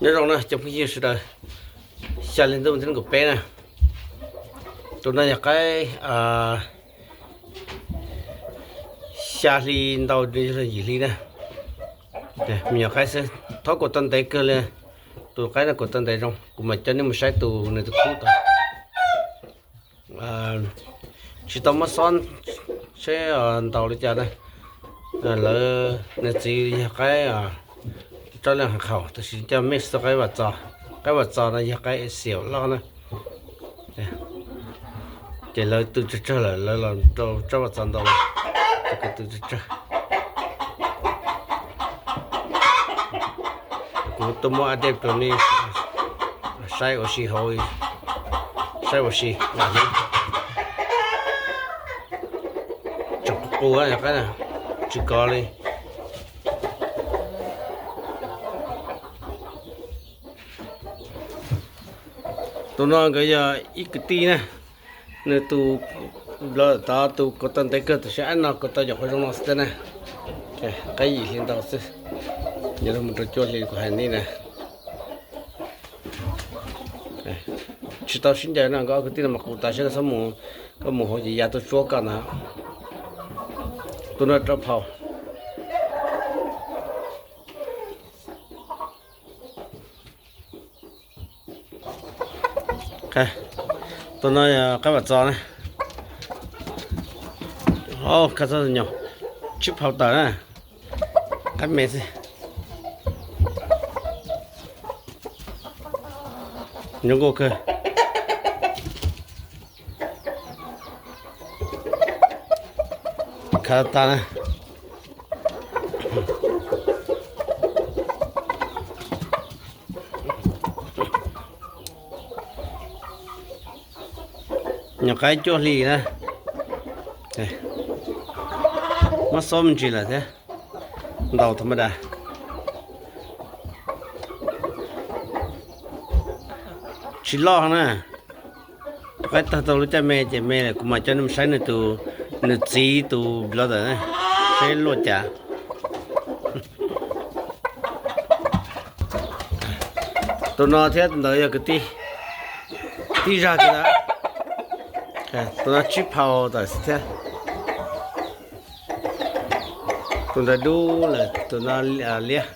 Nyob zoo na cov phooj ywg sawv daws, xya hli ntuj vas thib nees nkaum peb na, tus no yog qaib xya hli ntau yog yim hli na, me nyuam qaib xwb, thaub kuam tau ntev kawg li, tus qaib no kuam tau ntev zoo, kuv mam coj nej mus saib tus nws tus khub tod. Tsis tau muab xob seb ntaus li cas na. Lawv nws txiv yog qaib tsob leej hav qhaum, tab sis coj mix tau qaib vam txos. Qaib vam txos no yog qaib Asia loj na. Ces lawv tw tsawg tsawg lawm lawv los rau tsob vam txos ntaus, ces kuv tw tsawg tsawg. Kuv tuaj muab update rau nej saib ua si hauv, saib ua si lam hlub. Tseem qus qus, tsis kov li. Tus no nkawd yog ib kwv tij na, nws tus nplawv tod tus kuam tau ntev kawg, tab sis ab no kuam tau nyuam qhuav zoo no xwb thiab na. Qaib yim hli ntau xwb, yog mus rau cuaj hli kuv hais nej na. Tsis tau sib ncaws no, nkawd ob kwv tij no mas qus tas seb koj txhob mus, koj mus hauv ces ya tuaj tsuab koj ntag. Tus no rau phau. Tus no yog qaib vam txos na. Kha txog nyom tsib phau tawm na, qaib me xwb. Nyob nkauj kawg. Khav tas na. Nyuam qaib cuaj hli na. Muab xob me ntsis lawm thiab. Ntaus tha ma das. Tsis loj na. Qaib tag tau lub caij me ces me lawm, kuv mam coj nej mus saib nws tus, nws txiv tus brother na, saib luaj cas. Tus no thiab tus ntawd yog kwv tij, tib zag kiag ntawd. Tus no tsib phau tawm xwb thiab. Tus ntawd dub lawm, tus no liab.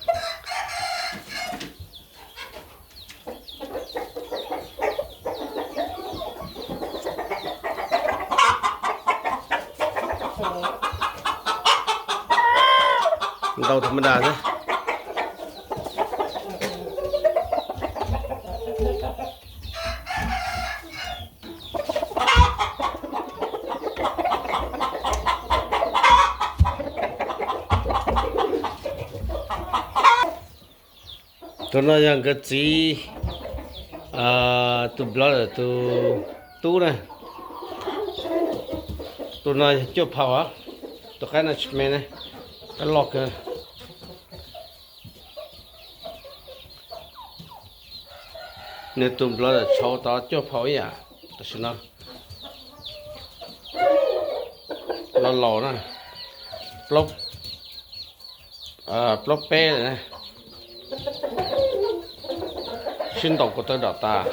Ntaus tha ma das xwb. Tus no yog nkawd txiv tus brother tus tub na. Tus no yog cuaj phau, tus qaib no tsis me ne, qaib loj kawg. Nws tus brother tshauv tod cuaj phau ib yam, tam sim no los laus na, plaub peb lawm, sib ntaus ko taw dom tas.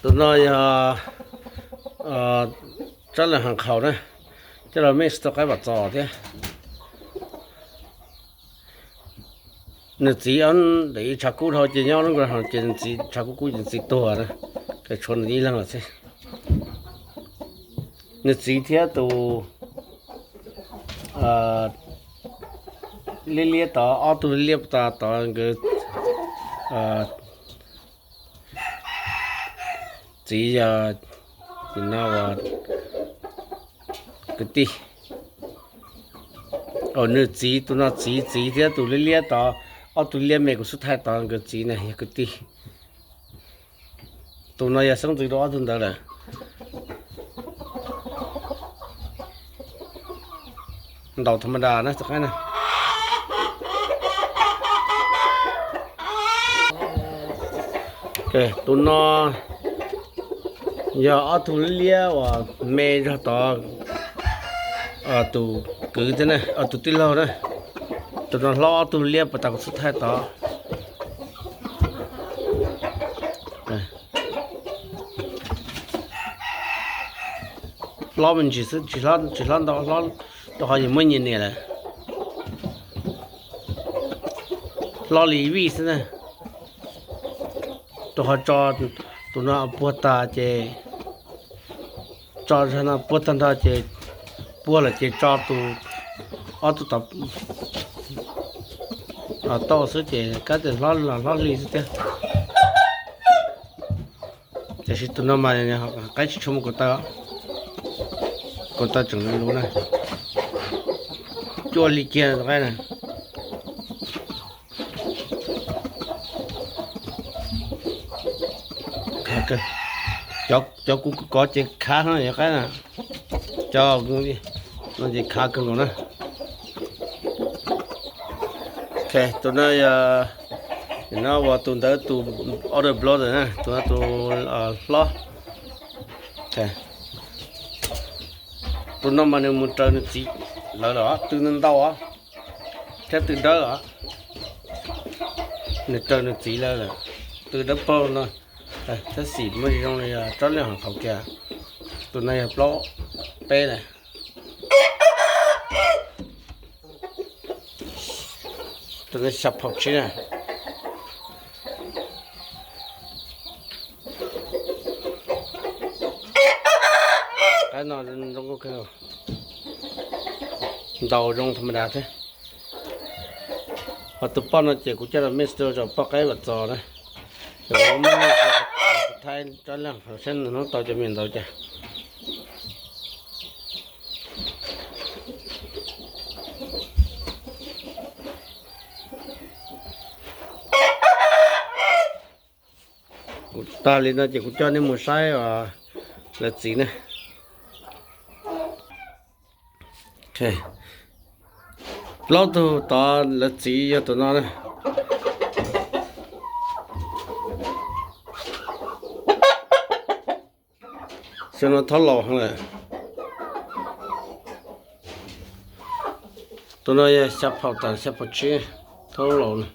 Tus no yog tsob leej hav qhaum na, coj los mix tau qaib vam txos thiab. Nws txiv ntawm ib tshav kub dhau ces nyob lub nkauj hau ces nws txiv tshav kub kub ces nws txiv tuag na, ces tshuav nws ib leeg lawm xwb. Nws txiv thiab tus liab liab tod, ob tug liab liab tod nkawd txiv yog, no ua kwv tij. Nws txiv, tus no txiv txiv thiab tus liab liab tod, ob tug liab me kuv xub thaij tod nkawd txiv na yog kwv tij. Tus no yog xeeb ntxwv rau ob tug ntawd lawm. Ntaus tha ma das na tus qaib na. Tus no yog ob tug liab uas me zog tod, tus kwv thiab na, tus tij laug na. Tus no hlob ob tug liab puas tas kuv xub thaij tod. Hlob me ntsis xwb, tsis hlob ntau, hlob rau qhov nyias muaj nyias niam lawm. Hlob li vij xwb na. Rau qhov tso tus no puag tas ces tso zag no puag tag nrho ces puag lawm ces tso tus ob tug tom tauj xwb ces kab tias hlob los hlob hli xwb thiab. Tiam sis tus no mas qaib tsis tshua muaj kaum taw, kaum taw tseem luv na, cuaj hli kiag qaib na. Cov kuv kov ces khav no yog qaib na, cov no ces khav kawg nkaus na. Tus no yog, no ua tus ntawd tus older brother na, tus no tus hlob. Tus no mas nws mus raws nws txiv lawv lawm, tw ntau ntau os, thiab tw dawb os. Nws raws nws txiv lawv lawm, tw dawb paug no, thiab xim muaj zoo li tsob liaj hom qhaum kiag. Tus no yog plaub peb na. Tus no xya phaum tsib na. Qaib no zoo nkauj kawg, ntaus zoo tha ma da thiab. Ho tus poj no ces kuv coj los mix rau poj qaib Vam Txos na. Ces kuv muab thaij tsob leej saib nws hnub tau cov me ntaus cas. Kuv tag li no ces kuv coj nej mus saib lawv txiv na. Plaub tug tod lawv txiv yog tus no na. Xyoo no thaub laus heev lawm. Tus no yog xya phaum tas xya phaum tsib, thaub laus na.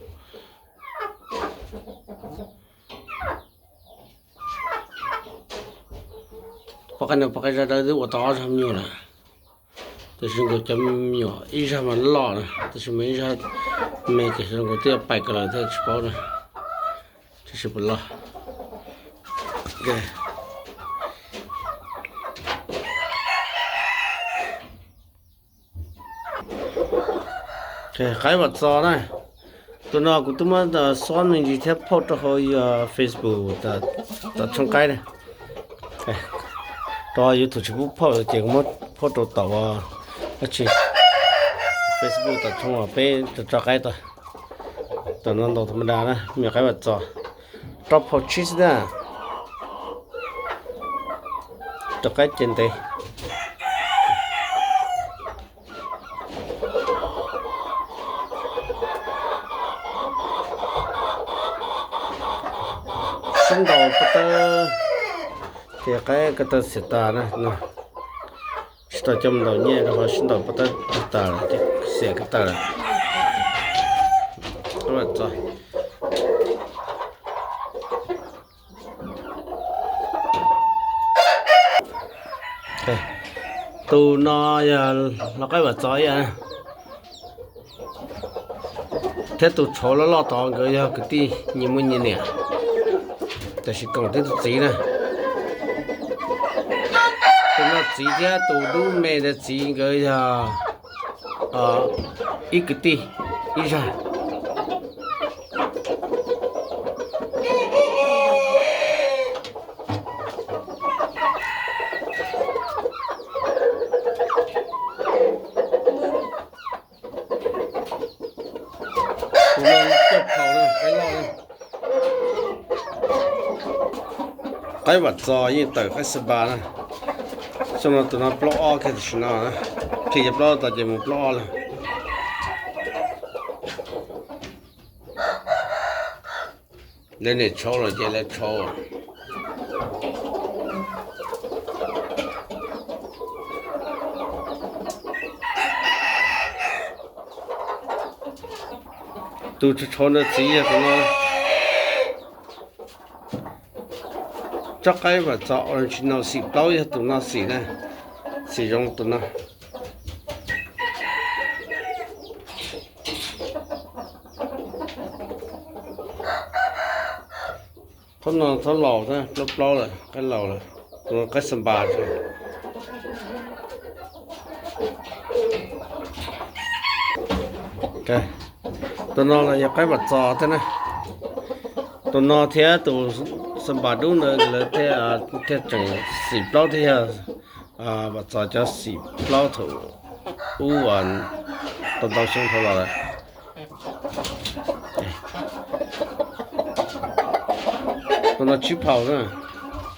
Poj qaib no poj qaib zaj dawb twb ua tau ob zag me nyuam lawm. Tab sis nkaus cov me nyuam ib zag mas loj na, tab sis mas ib zag me ces nkaus twb yuav pais ko lawm thiab tsis paub na. Tab sis puas loj. Qaib Vam Txos na, tus no kuv twb muab xob me ntsis thiab phauj rau hauv Facebook tom tshooj qaib na. Rau YouTube tsis pub phauj ces kuv muab phauj rau tom dab tsi, Facebook tom tshooj uas peb tso qaib tod. Tom no ntaus tha ma da na, me nyuam qaib Vam Txos, rau phaum tsib xwb na. Rau qaib ces ntev. Sib ntaus ko taw, ces qaib ko taw xiam tas na. Tsis tau coj mus ntaus nyiaj rau qhov sib ntaus ko taw tas lawm, xiam ko taw lawm. Tus no yog hlob qaib Vam Txos ib yam, thiab tus tshauv loj loj tod nkawd yog kwv tij nyias muaj nyias niam, tiam sis koom tib tug txiv na. Tus no txiv thiab tus dub me ntawd txiv nkawd yog ib kwv tij ib zag. Qaib Vam Txos yeej tawm qaib xab npas na. Xyoo no tus no plaub ob kiag tam sim no, khi cov plaub tod ces mus plaub ob lawm. Lawv niam tshauv los ces lawv tshauv. Tus tshauv ntawd txiv yog tus no. Tsob qaib Vam Txos original xim plaub yog tus no xim na, xim zoo tus no. Thaub no thaub laus, plaub plaub lawm, qaib laus lawm, tus no qaib Xa Npas. Tus no los yog qaib Vam Txos thiab na. Tus no thiab tus Xa Npas dub ntawd lawv thiaj tseem xim plaub thiab yog Vam Txos cov xim plaub thaum ub tau ntau xyoo dhau los lawm. Tus no tsib phaus na,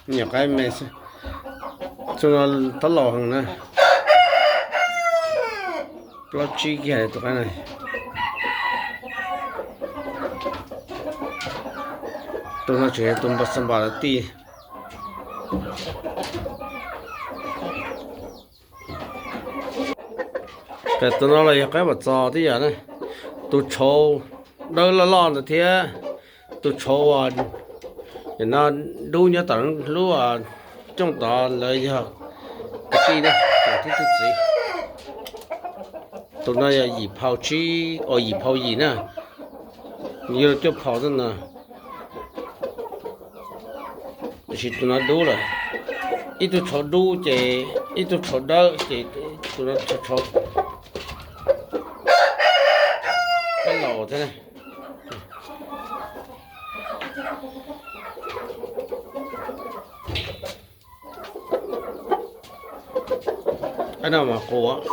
nyuam qaib me xwb. Tus no thaub laus heev na, plaub tsib kiag tus qaib na. Tus no tseem yog tus Xa Npas lawv tij. Tus no los yog qaib Vam Txos tib yam na. Tus tshauv dawb loj loj ntawd thiab tus tshauv uas no dub nyob tom lub cooj tod lawv yog kwv tij na, tsoom tib tug txiv. Tus no yog yim phaus tsib, yim phaus yim na, yog cuaj phaus xwb no. Tiam sis tus no dub lawm. Ib tug tshauv dub ces ib tug tshauv dawb ces tus no tshauv, tshauv qaib laus thiab. Qaib no mas qus.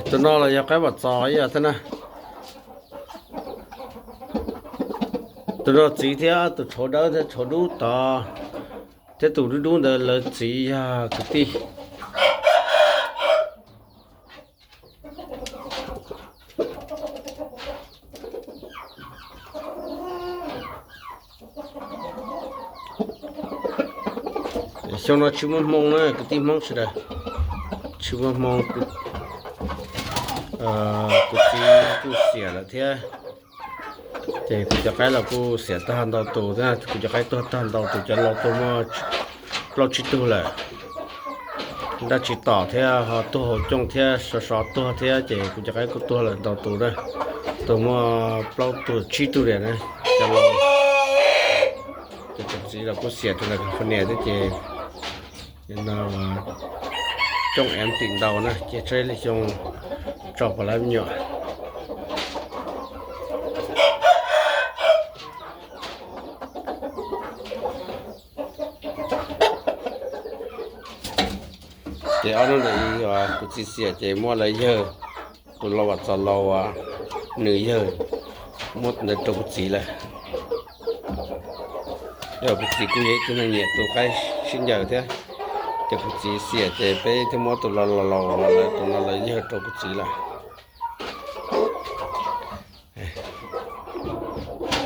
Tus no los yog qaib Vam Txos ib yam thiab na. Tus no txiv thiab tus tshauv dawb thiab tshauv dub tod thiab tus dub dub ntawd lawv txiv yog kwv tij. Xyoo no tsis muaj hmoo na kwv tij Hmoob sawv daws, tsis muaj hmoo. Kuv txiv kuj xiam lawm thiab, ces kuv cov qaib los kuj xiam tag ntau tus thiab. Kuv cov qaib tuag tag ntau tus, cov laus tuag muaj plaub tsib tug lawm. Dab tsi tom thiab ho tuag hauv cooj thiab sov sov tuag thiab ces kuv cov qaib kuj tuag lawm ntau tus na. Tuag muaj plaub tus tsib tug li na. Cov laus, cov txiv los kuj xiam rau ntawm California thiab ces no cooj ev tim ntau na ces tseb li xyoo tso pov lab me nyuam. Ces ob hnub ntawd kuv txiv xiam ces muab lawv yawg, tus lau Vam Txos laus, nws yawg muab ntawd rau kuv txiv lawm. Kuv txiv kuj yog ib tug neeg nyiam tus qaib sib ncaws thiab, ces kuv txiv xiam ces peb thiaj muab tus laus laus, tus no lawv yawg rau kuv txiv lawm.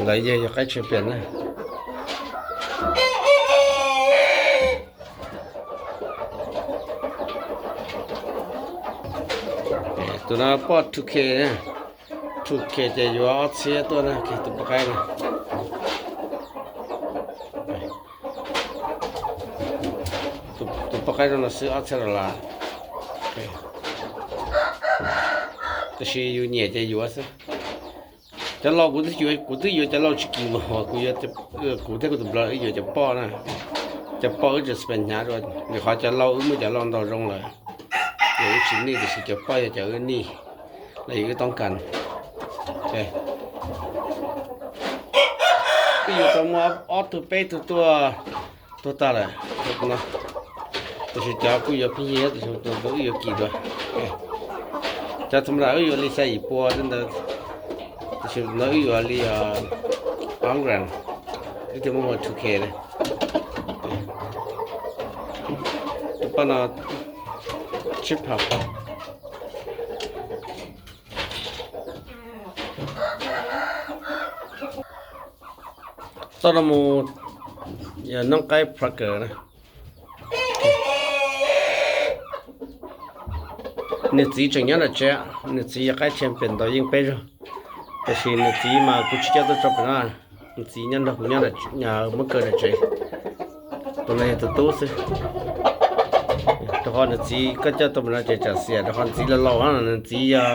Lawv yawg yog qaib champion na. Tus no poj two K, two K ces yuav ob txhiab tuaj na, tus poj qaib no. Tus poj qaib no xwb ob txhiab dollar. Tab sis yus nyiam ces yuav xwb. Cov laus kuv twb yuav, kuv twb yuav cov laus tsis kis mos, kuv thiab kuv tus nplog wb yuav cov poj na. Cov poj wb tseem spend hnyav dua, vim qhov cov laus wb muaj cov laus ntau zoo lawm, ces wb tsis nij, tiam sis cov poj yog cov wb nij, los yog wb toob kas. Wb yuav tau muaj ob tug peb tug tuaj, tuag tag lawm no, tiam sis cov kuj yuav pheej yig, tiam sis tus wb yuav kis dua. Cov thaum ntawd wb yuav li xya yim pua ntawd, tiam sis no wb yuav li ob grand, wb thiaj muaj two K na. Tus poj no tsib phaum. Txoj no mus yog noob qaib Prague na. Nws txiv tseem nyob nram tsev, nws txiv yog qaib tshiab pem ntaus yeej peb zaug, tab sis nws txiv mas kuv tsis coj tuaj tso pem no, nws txiv nyob nrog kuv nyob, muab kaw nram tsev. Tus no yog tus tub xwb, rau qhov nws txiv koj coj tuaj pem no ces tsam xiam, rau qhov nws txiv laus laus, nws txiv yog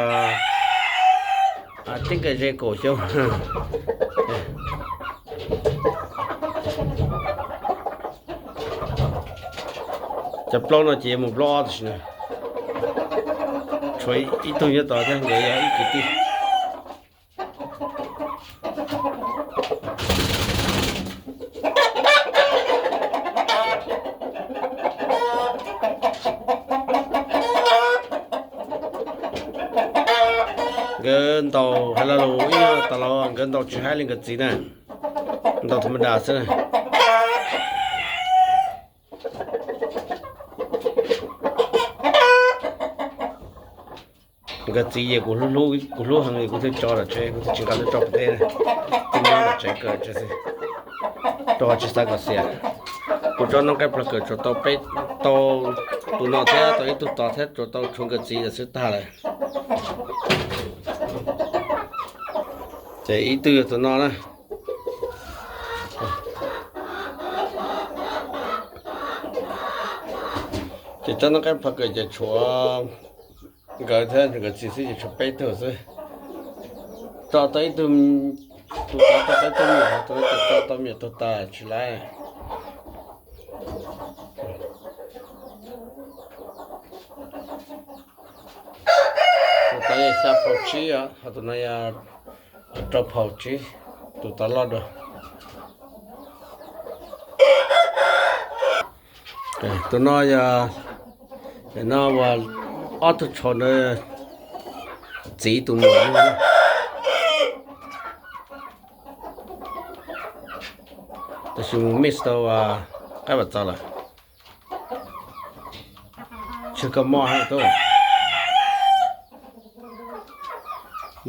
tib nkaus ze kaum xyoo. Cov plaub no ces mus plaub ob tam sim no, tshuav ib tug nyob tod thiab, nkawd yog ib kwv tij. Nkawd ntaus hais lo lus ib nyuag tas los nkawd ntaus tsis haib li nkawd txiv na, ntaus tha ma das xwb na. Nkawd txiv ces kuv hlub heev li, kuv thiaj tso nram tsev, kuv thiaj tsis nqa tuaj tso pem teb, thiaj nyob nram tsev kaw tsev xwb, rau qhov tsis xav kom xiam. Kuv tso noob qaib plog kawm tsuas tau peb, tau tus no thiab tau ib tug tod thiab, tsuas tau tshuav nkawd txiv lawm xwb tag lawm. Ces ib tug yog tus no na. Ces tsob noob qaib plog kawm ces tshuav nkawd thiab nkawd txiv xwb ces tshuav peb tug xwb. Tso tau ib tug, tus tod tso tau ib tug me nyuam, tus no ces tso tau me nyuam tug tas tsis laiv. Tus tod yog xya phaus tsib os, ho tus no yog rau phaus tsib, tus tod loj dua. Tus no yog, no ua ob tug tsho ntawd txiv tus muam yug, tab sis mus mix tau qaib vam txos lawm. Tshuav koj mob heev tub,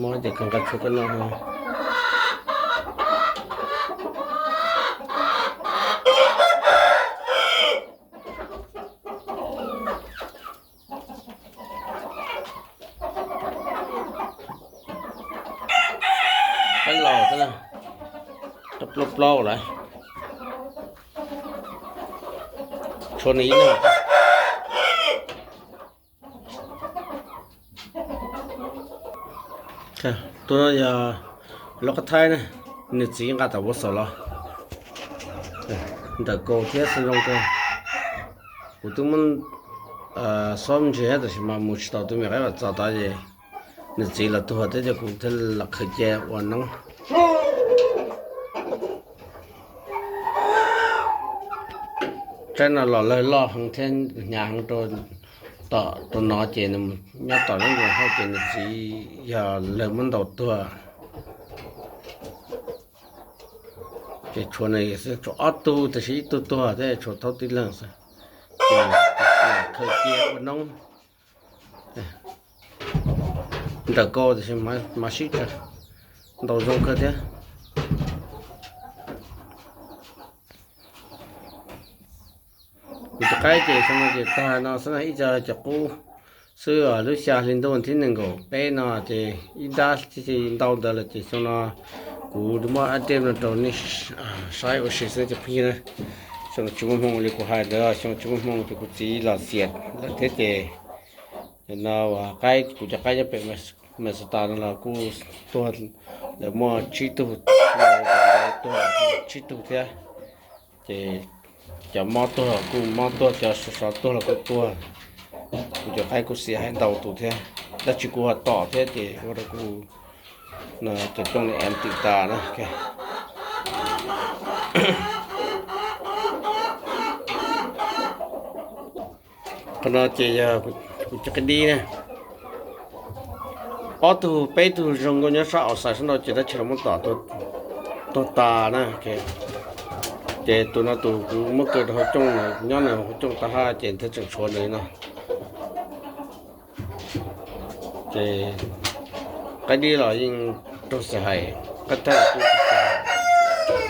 mob ces koj nqa tshuav koj noj. Qaib laus xwb na, plaub plaub lawm. Tshuav nws ib leeg. Tus no yog lub qab thaib na, nws txiv nqa tom Wausau los. Ntawm kaus thiab xeeb zoo kawg. Kuv twb muab xob ntsia tab sis mas mus tsis tau tus me qaib vam txos tod ces nws txiv los tuag thiab ces kuv thiaj los khaws cia ua noob. Tsaib no los lawg loj heev thiab hnyav heev rau tom tus no ces nws nyob tom lub nroog hauj ces nws txiv yog lawg muab ntaus tuag. Ces tshuav nws xwb, tshuav ob tug tab sis ib tug tuag thiab tshuav thaub tib leeg xwb. Ces khaws cia ua noob. Ntawm kau tiam sis mas sib tsawg, ntaus zoo kawg thiab. Kuv cov qaib ces xyoo no ces tag no xwb na, ib co cov qub xwb. Lub xya hli ntuj thib nees nkaum peb no ces ib nrab ntau ntawd lawm ces xyoo no kuv muab update no rau nej saib ua si xwb cov phooj ywg na. Xyoo no tsis muaj hmoo li kuv hais ntawd, xyoo no tsis muaj hmoo ces kuv txiv los xiam lawm thiab ces no qaib, kuv cov qaib nyob pem Minnesota no los kuj tuag lawm muaj tsib tug, tuag tsib tug thiab. Ces cov mob tuag los kuj mob tuag, cov sov sov tuag los kuj tuag. Kuv cov qaib kuj xiam hais ntau tus thiab, dab tsi kuj ho tom thiab ces ua rau kuv cov cooj ni em tim tas na. Qhov no ces yog kuv cov qaib dib na. Ob tug peb tug zoo nkauj nyob sab outside sab no ces dab tsi los muab tom tuag tas na. Ces tus no tus kuv muab kaw rau hauv cooj, nyob nws hauv cooj tag hab ces thiaj tseem tshuav nws no. Ces qaib dib los yeej raug xim hais, qaib thaj kuj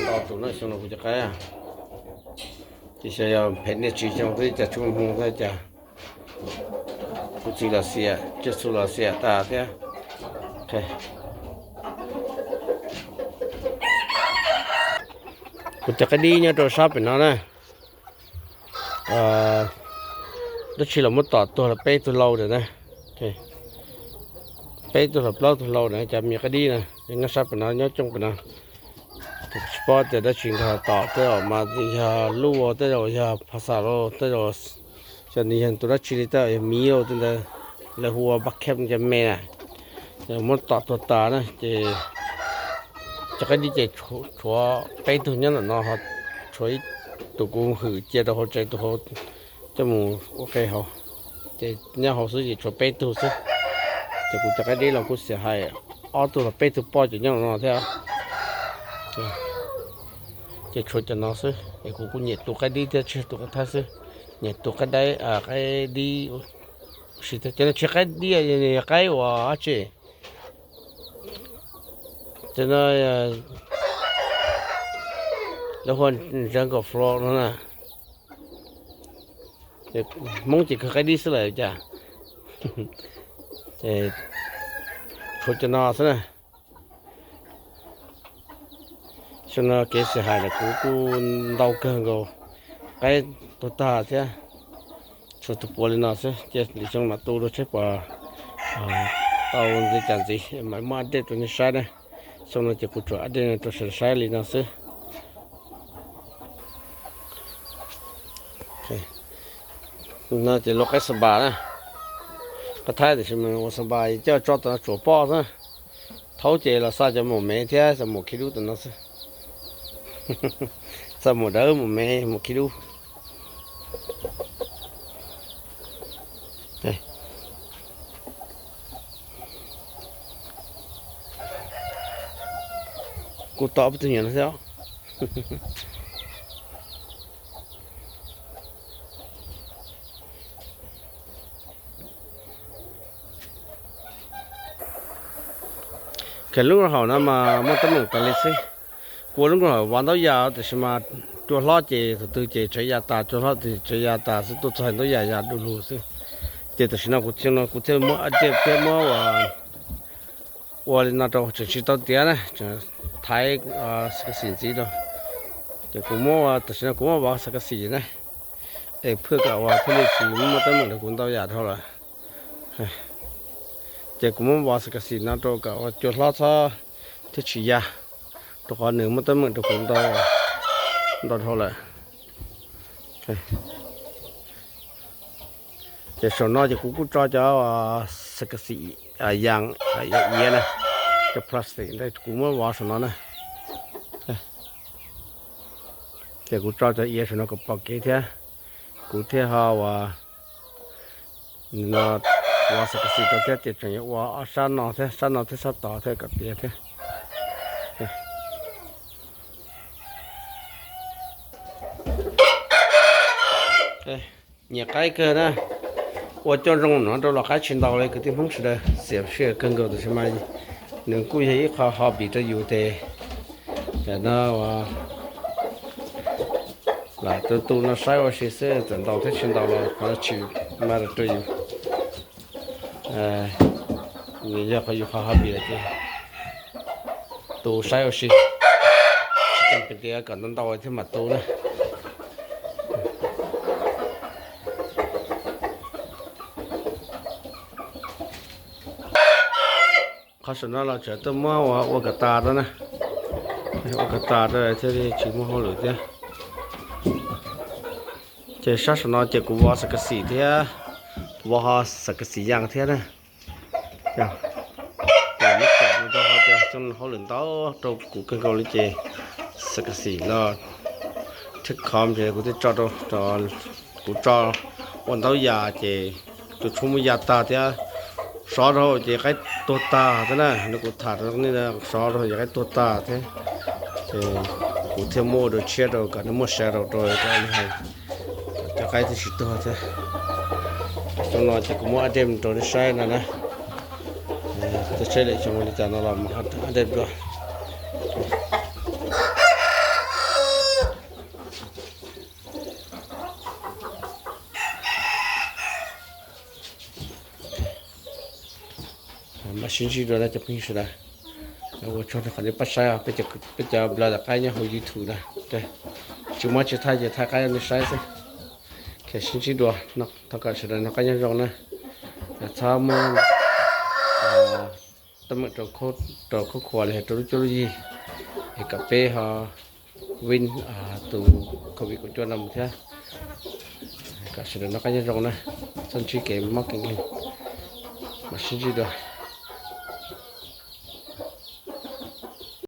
ntau tus na xyoo no kuv cov qaib. Ces xyov yog phem niaj tsis xyoo twb cas tsis muaj hmoo thiab cas. Kuv txiv los xiam, Tswv Xus los xiam tas thiab. Kuv cov qaib dib nyob rau sab pem no na. Dab tsi los muab tom tuag los peb tug lau ntawm na. Peb tug los plaub tug lau na, cov me qaib dib na, nyob sab pem no, nyob coob pem no. Tsis paub tias dab tsi nkag tom, tej zaum mas yog luj, tej zaum yog phas xas los, tej zaum xyov nws yog tus dab tsi li, tej zaum yog miv los tej ntawd, lawv hu ua bab kheb cov me na. Muab tom tuag tas na ces cov qaib dib ces tshuav peb tug nyob ntawm no, ho tshuav ib tus kuv hwm cia rau hauv tsev, tus hauv coj mus ua qe hauv. Ces nyob hauv xwb ces tshuav peb tug xwb. Ces kuv cov qaib dib los kuj xiam hais ob tug los peb tug poj ces nyob no thiab. Ces tshuav cov no xwb es kuv kuj nyiam tus qaib dib thiab tsis tu qaib thaib xwb. Nyiam tus qaib dib, qaib dib si thiab. Cov no tsis qaib dib, qaib uas dab tsi, cov no lawv hu ua jungle frog no na. Hmoob ces kawg qaib dib xwb lawm cas. Tshuav cov no xwb na. Xyoo no kev xiam hais ntawm kuv kuj ntau kawg nkaus, qaib tuag tag thiab. Tshuav tus puav li no xwb, cia lwm xyoo mam tu dua seb puas tau li cas ntxiv mam muab update rau nej saib na. Xyoo no ces kuv tsuas update rau sawv daws saib li no xwb. No ces lub qaib xa npas na. Qaib thaib tiam sis mas ua xa npas coj tso tas no tsuam poj xwb. Thaub ces los xa cov maum me thiab xa maum khib dub tas no xwb. Xa maum dawb maum me maum khib dub. Kuj tau ob peb tug nyuam no thiab. Ces lub nroog haum no mas muaj teeb meem tas li xwb. Kuv ua lub nroog haum vov ntaub yas tiam sis mas cua hlob ces tus twg ces tsev ya tas, cua hlob tus twg tsev ya tas xwb, tuaj txog ntaub yas ya du lug xwb. Ces tam sim no kuv thiaj no kuv thiaj muab, thiaj muab ua li no rau tseem tsis tau tiav na, tseem thaiv xim ntxiv rau. Ces kuv muab, tam sim no kuv muab vov xav kas xim na, es phwj kom ua thiaj li tsis muaj teeb meem rau kuv ntau yam dhau lawm. Ces kuv muab vov xav kas xim no rau kom ua cua hlob txhob thiaj tsis ya, rau qhov nws muaj teeb meem rau kuv ntau dhau lawm. Ces saum no ces kuv kuj tso cov xav kas xim yas iav na, cov plastic ntawd kuv muab vov saum no na. Ces kuv tso cov iav saum no kom pom kev thiab. Kuv thiaj ho ua no, vov xav kas xim rau thiab ces tseem yuav ua ob sab no thiab, sab no thiab sab tod thiab kom tiav thiab. Nyiam qaib kawg na. Ua coj zoo no rau los qaib tsis ntau li kwv tij Hmoob sawv daws, xiam sij hawm kawg nkaus tiam sis mas nws kuj yog ib qho hobby rau yus ces no lam tu tu no saib ua si xwb, txawm ntau thiab tsis ntau los qhov tsis matter rau yus. Nws yog qhov yus qhov hobby lawm ces tu saib ua si, tsis tas pes tias kom ntau ntau thiaj mam tu na. Qhov saum no los tseem tuaj muab ua kom tas rau na, ua kom tas rau thiaj li tsis muaj hauj lwm thiab. Ces sab saum no ces kuv vov xav kas xim thiab, kuv vov ho xav kas xim yas thiab na. Muab xam no rau qhov tias hauj lwm ntau rau kuv kawg nkaus li ces xav kas xim los thiab khom ces kuv thiaj tso rau, kuv tso ua ntaub yas ces tus tshuaj muab ya tag thiab, sov rau ces qaib tuag tag thiab na, nws kuv tham rau nej, sov rau ces qaib tuag tag thiab. Ces kuv thiaj muab ua dua tshiab rau kom nws muaj sas rau rau cov li hais, cov qaib thiaj tsis tuag thiab. Xyoo no ces kuv muab update rau nej saib no na. Tej tsheb lem xyoo li cas no los mas update dua. Mam sib ntsib dua na cov phooj ywg sawv daws. Ua tsaug rau qhov nej pab saib, peb cov Nplog tom qab nyob hauv YouTube na, tsis muab tsis thaij ces thaij qab rau nej saib xwb. Sib ntsib dua, thov kom sawv daws noj qab nyob zoo na. Txhob muab teeb meem rau khub khuas los yog rau lub cuab lub yig, es kom peb ho vim tus Covid kaum cuaj no mus thiab. Kom sawv daws noj qab nyob zoo na, txhob ntsib kev mob kev nkeeg. Mam sib ntsib dua.